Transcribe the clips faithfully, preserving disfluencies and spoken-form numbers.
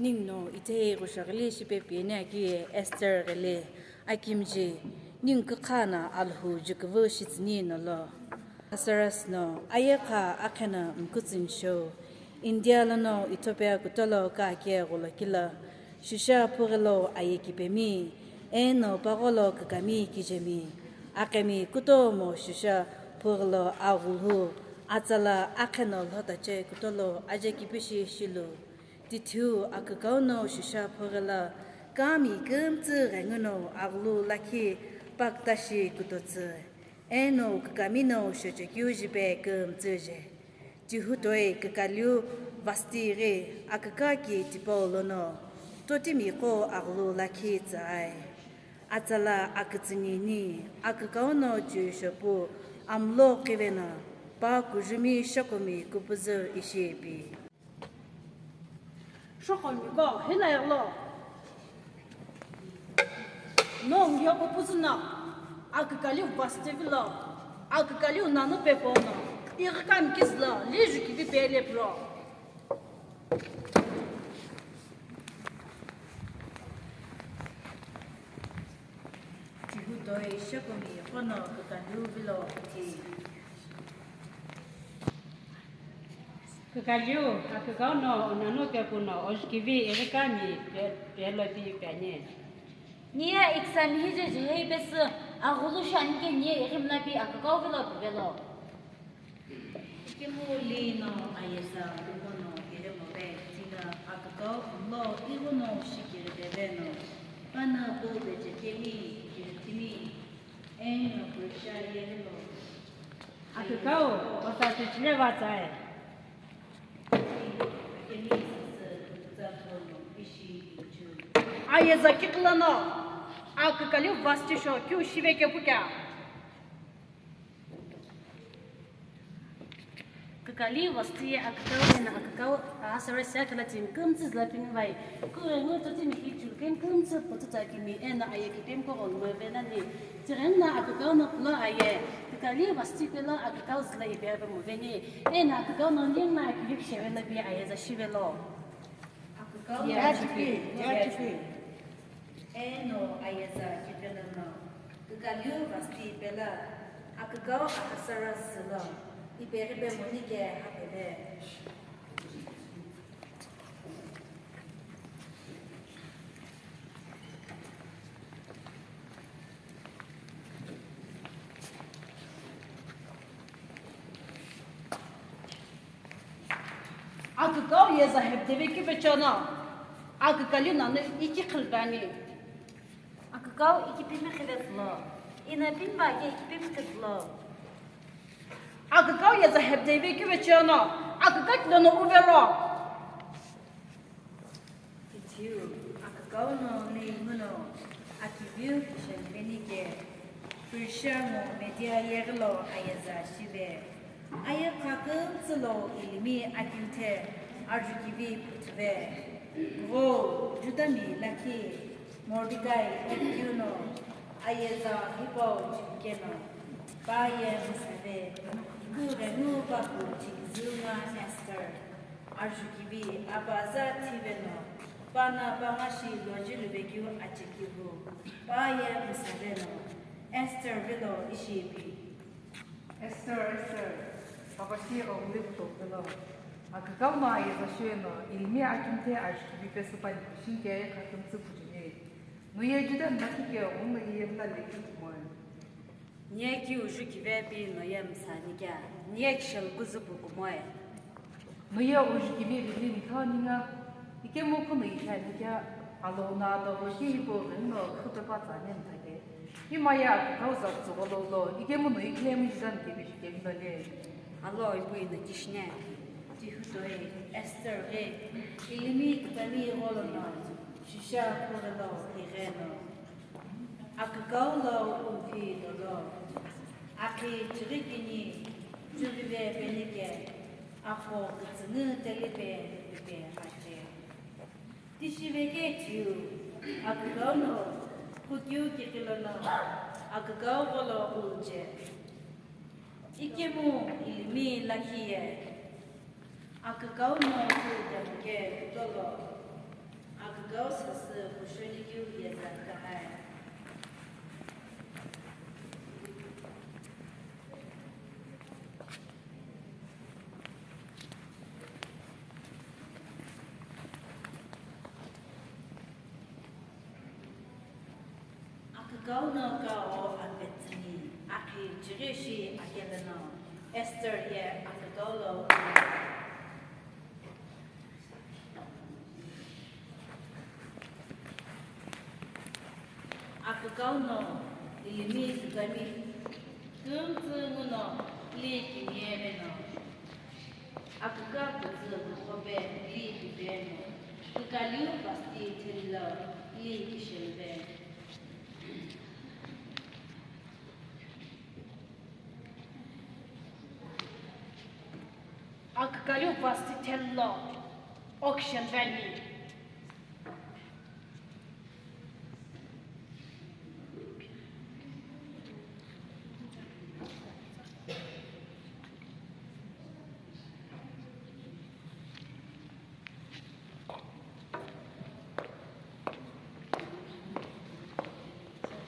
Ningu no ithe ghusha ghili shipe pieni aki ye Esther ghili akimji ningu kükha no Alhou jukuvu shitsüni nolo. Ahasuerus no ayegha akheno mkütsüni shou, India lono Ethiopia kutolo kake gholo kilo, shusha phughilo aye kipemi, eno pagholo kükami kijemi, akhemi kutomo shusha phughilo aghulhu, atsala akheno lhotache kutolo aje kipishi shilu. Tithiu akükau no shusha phughilo, kami kümtsü ghenguno aghulhu lakhi paktashi kutotsü, eno kükami no shochekeu jipe kümtsü je. Tihutoi kükaliu Vasti ghi akükaki tipau lono totimi qo aghulhu lakhi tsüai. Atsala akütsünini akükau no chuishopu amlo qiveno pa kujumi shokomi kupuzü ishi ipi. Shokomi ko hila yaglo. No ngiyo kupuzü no akükaliu Vasti vilo, akükaliu nanu pepo no ighi kami kizülo liju kivi pele pro. Tihutoi shokomi qo no kükaliu vilo iti. Kükaliu akükau no nanu pepo no ojukivi ighi kami pe-, pelo pi piani. Niye exam hije jehei pesü aghulhu shani ke niye ighi mlapi akükau vilo pivelo. Ikemu lino ayeza kumono kiremove, tina akükau lo igono shikiriveveno, pana bo vechekemi, kiritimi, eno Persia yehelo. Akükau, ota techile vatsae. Ayeza kiqilano, akükaliu Vasti sho, kiu shive kepu kea? Kükaliu Vasti ye akükau eno akükau Ahasuerus akhala timi kümtsü züla pini vai. Kughengu totimi kichukemi kümtsü pütütsa kimi eno aye kipemi ko gholo venani. Tighenguno akükau no pulo aye. Kükaliu Vasti pelo akükau züla ipi ave moveni. Eno akükau no ninguno akiliu kishevelo pi ayeza shivelo. Akükau ye achipi, ye achipi. Eno ayeza kiqilano, kükaliu Vasti pelo akükau Ahasuerus lo ipeghipe moni ke hapele. Akükau yeza hepdeve kivechono, akükaliu nanu iki khilvani. Akükau ikipimi khivetsülo, ina pimba ke ikipimi khitsülo. Akükau yeza hepdeve kivechono, akükaki lono uvelo. Tithiu akükau no ninguno akiviu kisheniveni ke, Persia ngo Media yeghilo ayeza shive. Ayegha kümtsü lo ilimi akimthe ajukivi pütüve. Gho Judami lakhi Mordekai ikeu no ayeza hipau chimkeno, pa ye msave, kughenu paku chikizü nga Esther. Ajukivi apaza thiveno, pana pangashi lojiluvekeu achekihu, pa ye msaveno, Esther vilo ishi ipi. Esther, Esther, papashi aghuli kutokulo. Akükau no ayeza shiweno, ilimi akimthe ajukivi pesü pani pishinke kha kümtsü pujuni. Nuye Juda mlakhi ke ghungu iye mla leki kumoe. Niye ki uju kive pi noye msani kea, niye kishel kuzupu kumoe. Noye uju kivi vili nithao ninga, ikemu kunu ithani kea, alo na dogo ki ipo ghino khupe pa tsane mthake. Imaya akükau za kutsugho lo lo, ikemu no ikilemu jidan kevi jikemi dole. Alo ipo ino kishine. Tihutoi Esther ghi, ilimi kitami gholo no, shisha khughilo igheno. Akükau lo uvi dolo, akhi chighi kini chuvive penike, akho kütsüngü telipe ipe ache. Tishi veke thiu, akükau no kukeu kiqilo no, akükau gholo uche. Ikemu ilimi lakhi ye, akükau no kukemu ke kutolo. Akükau no kao apetsüni, akhi chighi shi akelo no, Esther ye akükau lo. Akükau no ilimi tütami, kümtsü nguno li kimiye veno, aküka pütsü küxope li pipe no, kükaliu Vasti theli lo li kishelve. Akükaliu Vasti theli lo okishelveni.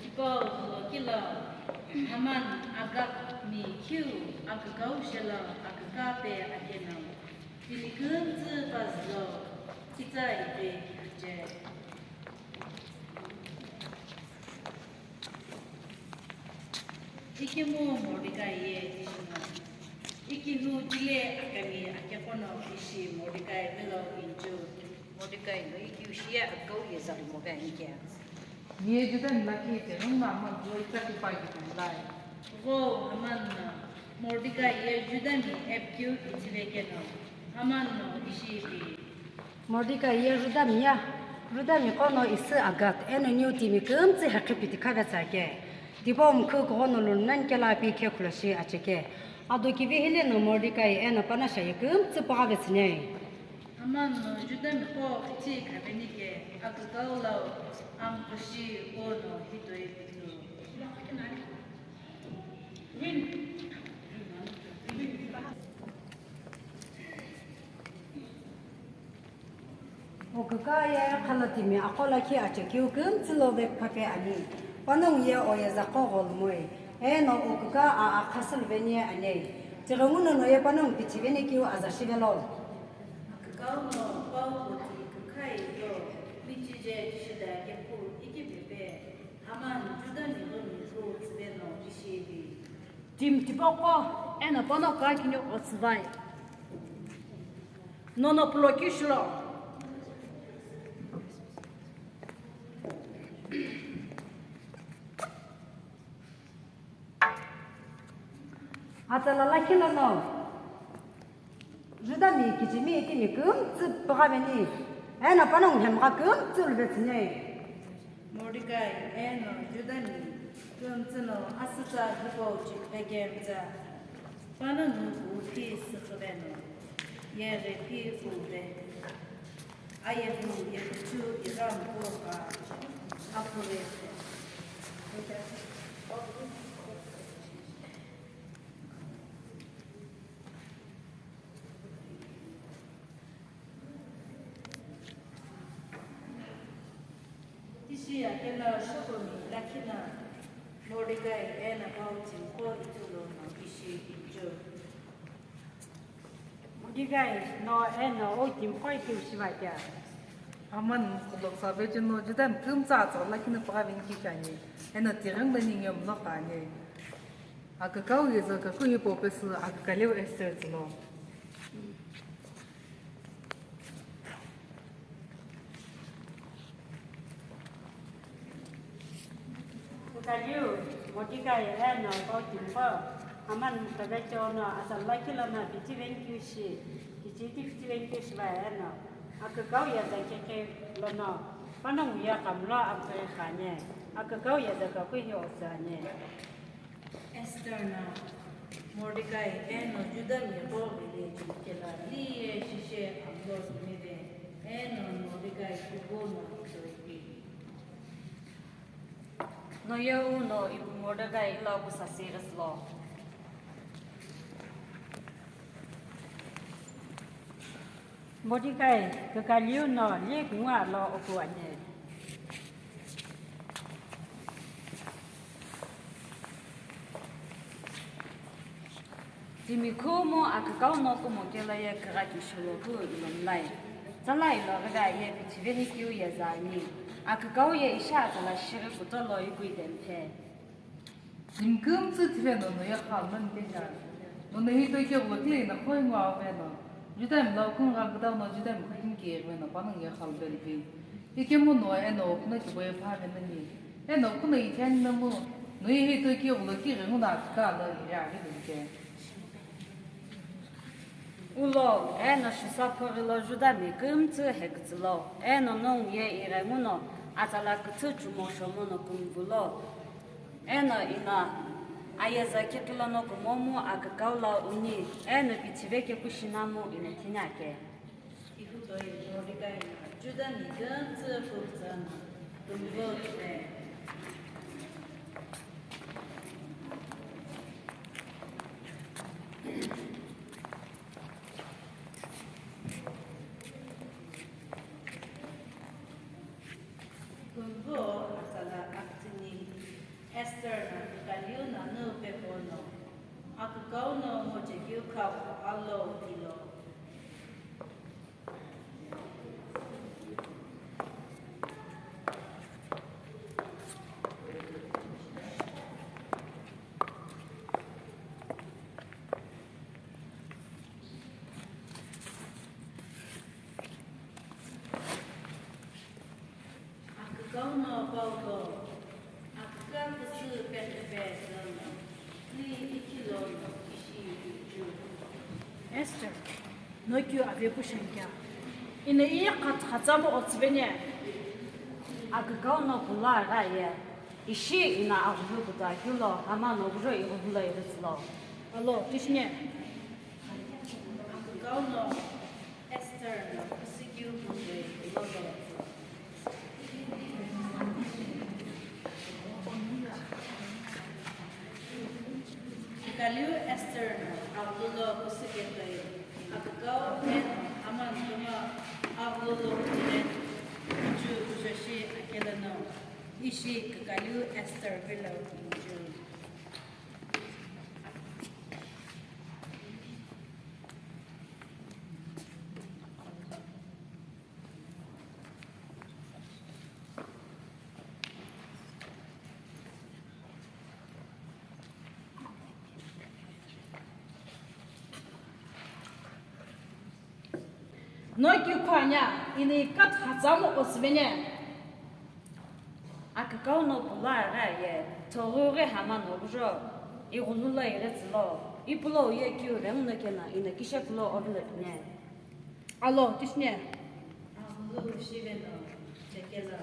Tipau lo kilo, Haman Agag mi khiu akükau shelo aküka pe akeno, timi kümtsü pazü lo kitsa ipe kikhiche. Ikemu Mordekai ye tishimo, ikihu tile akami akeqono ishi Mordekai velo inju. Mordekai no ikiu shiye akükau ye zalimo ve anike. Niye Judami lakhi tighenguno Haman kulo itsa kipa kitumlai. Gho Haman no Mordekai ye Judami epkiu itsüvekeno, Haman no ishi ipi. Mordekai ye Judami ya, Judami qo no isü Agag, eno niu timi kümtsü heqhi piti khavetsü ake. Tipau mkhu kughono lunani kela pi khe khulo shi acheke. Ado kivi hile no Mordekai eno panasha ye kümtsü paghavetsüne. Haman no Judami qo ithi khaveni ke, akükau lo amkushi ono hitoi pitu. Oküka ye khalatimi aqo lakhi achekeu kümtsü lo vekphape ani. Panongu ye oye zaqo gholomoe. Eno oküka a akhasüluveni ani. Tighenguno no ye panongu pithiveni keu aza shivelo. Akükau no pau koti kükhai lo michije shida kepu ikivepe. Haman Judami ghomi hu tsüveno ishi ipi. Timi tipaqo eno pono kakini otsüvai. Nono pulo kishilo. Atala lakhi lono Judami kichimi itimi kümtsü paghaveni, eno panongu nhemgha kümtsü luvetsüne. Mordekai eno Judami kümtsü no asütsa hipau chikvekemtsa, panongu uthi sükhüveno, yeghi phi uve, ayehu yeghichu ighamkugha aphurethe. Tishi akelo shokumi lakhi no Mordekai eno pau timiqo ithulu no ishi inju. Mordekai no eno o timiqo ithiu shiva kea? Haman mkhulo ksa veche no Judami kümtsü atsa lakhi no paghaveni kishi ani, eno tighenguno ningu mlo qha ani. Akükau ye zakaku hipau pesü akükaliu Esther tsülo. Kükaliu Mordekai eno pau timiqo Haman mkhulo veche no atsa lakhi lono pithiveni keu shi, kichiti pithiveni keu shiva eno akükau ye zakekhe lono panongu ye kamlo amtoi khani, akükau ye zakaku hi otsü ani. Esther no Mordekai eno Judami qo vile chikela liye shishe amlo tumive, eno Mordekai kuku no itoipi. No ye uno ipu Mordekai ilo kusasiri silo. Mordekai kükaliu no li kungua lo oku ani. Timi khumu akükau no kumo kelo ye kigha kisholoku ilomlai. Tsala ilo ghida ye pithiveni keu ye za ani. Akükau ye ishi atsala shighi kutolo ikui temphe. Timi kümtsü thive no noye khalmani pesha. Nono hi tokighulo kile ina khoi ngo aveno. Judami lau kungha kudau no Judami khukim kighi veno panongu ye khalbelvi. Ikemu no eno kuno kiboye phavenani. Eno kuno itheni namu. Noye hi tokighulo kighi nguna aküka lo iri aghi lumke. Ulo, eno shisaphoghi lo Judami kümtsü hekütsülo, eno nongu ye ighi nguno atsala küthü chumo shomono kümvülo, eno ina ayeza kiqilo no kumomu akükau la uni, eno pithive kepushinamu ina thini ake. Ihutoi Mordekai no Judami kümtsü kümtsü no kümvülo. Kümvülo atsala akütsüni Esther no kükaliu nanu pepo no, akükau no ngochekeu khau alo ilo. Akükau no Paulo, aküka kütsü peqhipe züno, ni ikilo no ishi ichu. Esther, no keu ave pu sheni kea? Ina iye khat khatsa mo otsüveni. Akükau no pula gha ye, ishi ina aghulu kuta keu lo Haman no kujo ighulo ighitsülo. Alo, tishini. Akükau no Esther no küsükeu kutoi kulo lo. Kükaliu Esther no aghulu lo küsüketoi, akükau eno Haman küma aghulu lo kutoi, kuju kujoshi akelo no, ishi kükaliu Esther vilo inju. No keu khuani, ina ikat khatsa mo otsüveni. Akükau no pula gha ye, thoghi ghi Haman no kujo ighulo ighitsülo, ipulo ye keu rengu no kena ina kishe kulo ovilo pine. Alo, tishini. Aghulu shive no chekelo,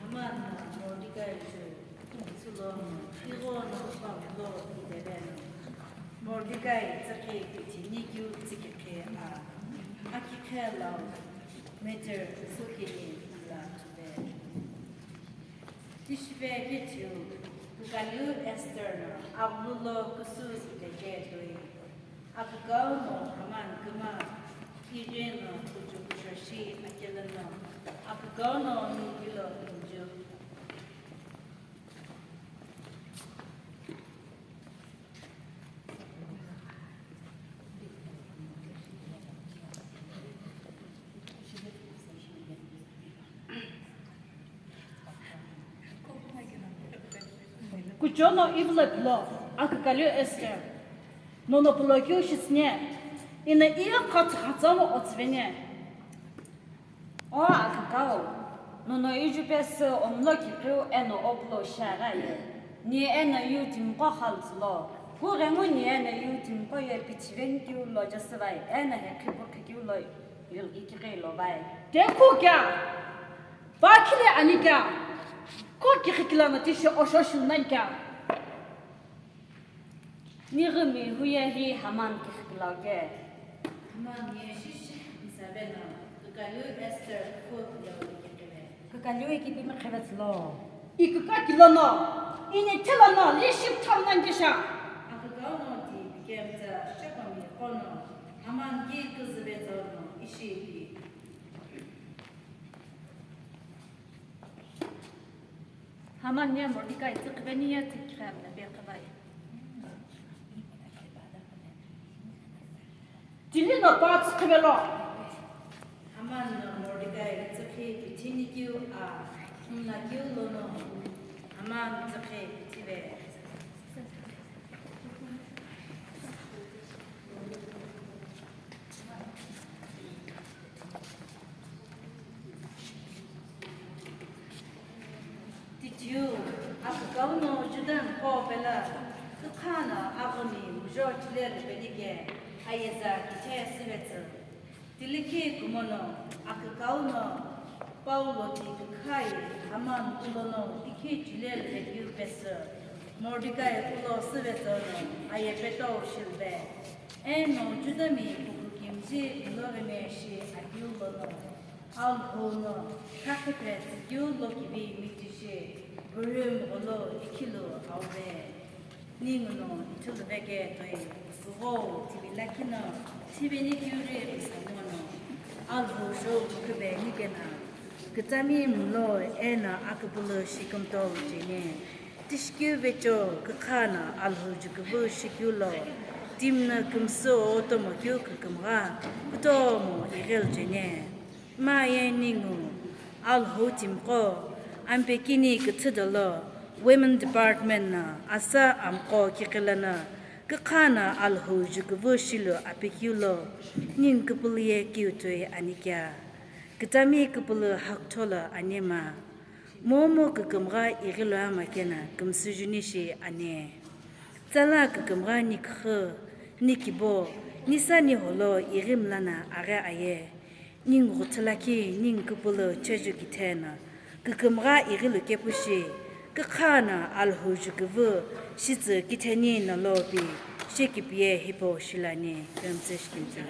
Haman no Mordekai ju itsülo no, ighono Paulo idele no, Mordekai tsükhi pithi nikeu tsükikhe a, akikhe lau meter sukini la tuve. Tishive kethiu, kükaliu Esther no aghulu lo küsü iteke toi. Akükau no Haman küma ighi no kuju kujoshi akelo no, akükau no ni vilo inju. Kuchono ivilo pilo, akükaliu Esther, nono pulo keu shitsüni, ina iye khat khatsa mo otsüveni. O akükau, nono iju pesü omlo kiqiu eno opulo shiaghi aye, ni eno yu timiqo khaltsülo, kughengu ni eno yu timiqo ye pithiveni keu lo jasüvai, eno heqhi pukhi keu lo ikiqi lo vai. Teku kea? Pakhi le ani kea? Ko kiqi kila no tishi osho shiu nani kea? Nighimi huye hi Haman kiqi kilo ke. Haman ye shishi msaveno, kükaliu Esther kükaliu kiqi ve. Kükaliu ikipimi qhivetsülo. Iküka kilono, ini thilono, leadership thau nani kisha. Akükau no ti pikemtsa shepami kono, Haman ki küzüvetsono, ishi pi. Haman ye Mordekai tsüqhiveni ye tsüqhivemla peqhivai. Timi no pa tsüqhivelo. Haman no Mordekai tsüqhi Tinikeu a, mlakeu lono, ama mtsükhe tibe. Tithiu, akükau no Juda mqo pelo, kükha no aghümi mujo chile rüpelike, ayeza kithe süvetsü. Tilikhi kumono, akükau no Paulo ti kükha ye Haman kulono tikhi chile rüpekeu pesü, Mordekai kulo süvetsü no aye petau shilve. Eno Judami kuku kimji ilo reme shi akeu lono, Alhou no khakhipe tsükeu lo kivi mitishi, Purim gholo ikhilu auve. Ninguno ithulu veke toi, süghou tivi lakhi no, thiveni kiuri isamghono, Alhou shou chukhive nikena, kütami mlo eno aküpülü shi kümtau cheni. Tishikeu vecho kükha no Alhou jukuvu shikeu lo, timi no kümsü otomo keu kükümgha, kutomo ighil cheni. Ma ye ningu, Alhou timiqo, ampekini küthü dolo, Women Department no, asa amqo kiqilano, kükha no Alhou jukuvu shilu apekeu lo, ningu küpülü ye kiu toi ani kea. Kütami küpülü haktholo ani ma. Momu kükümgha ighilu ama kena kümsüjuni shi ani. Tsala kükümgha ni küxü, ni kibo, ni sa ni holo ighi mlana aghi aye. Ningu ghuthu lakhi, ningu küpülü cheju kitheno, kükümgha ighilu kepu shi, kükha no Alhou jukuvu, shitsü kitheni nolo pi, shekipiye hipau shilani, kümtsü shikimtsü.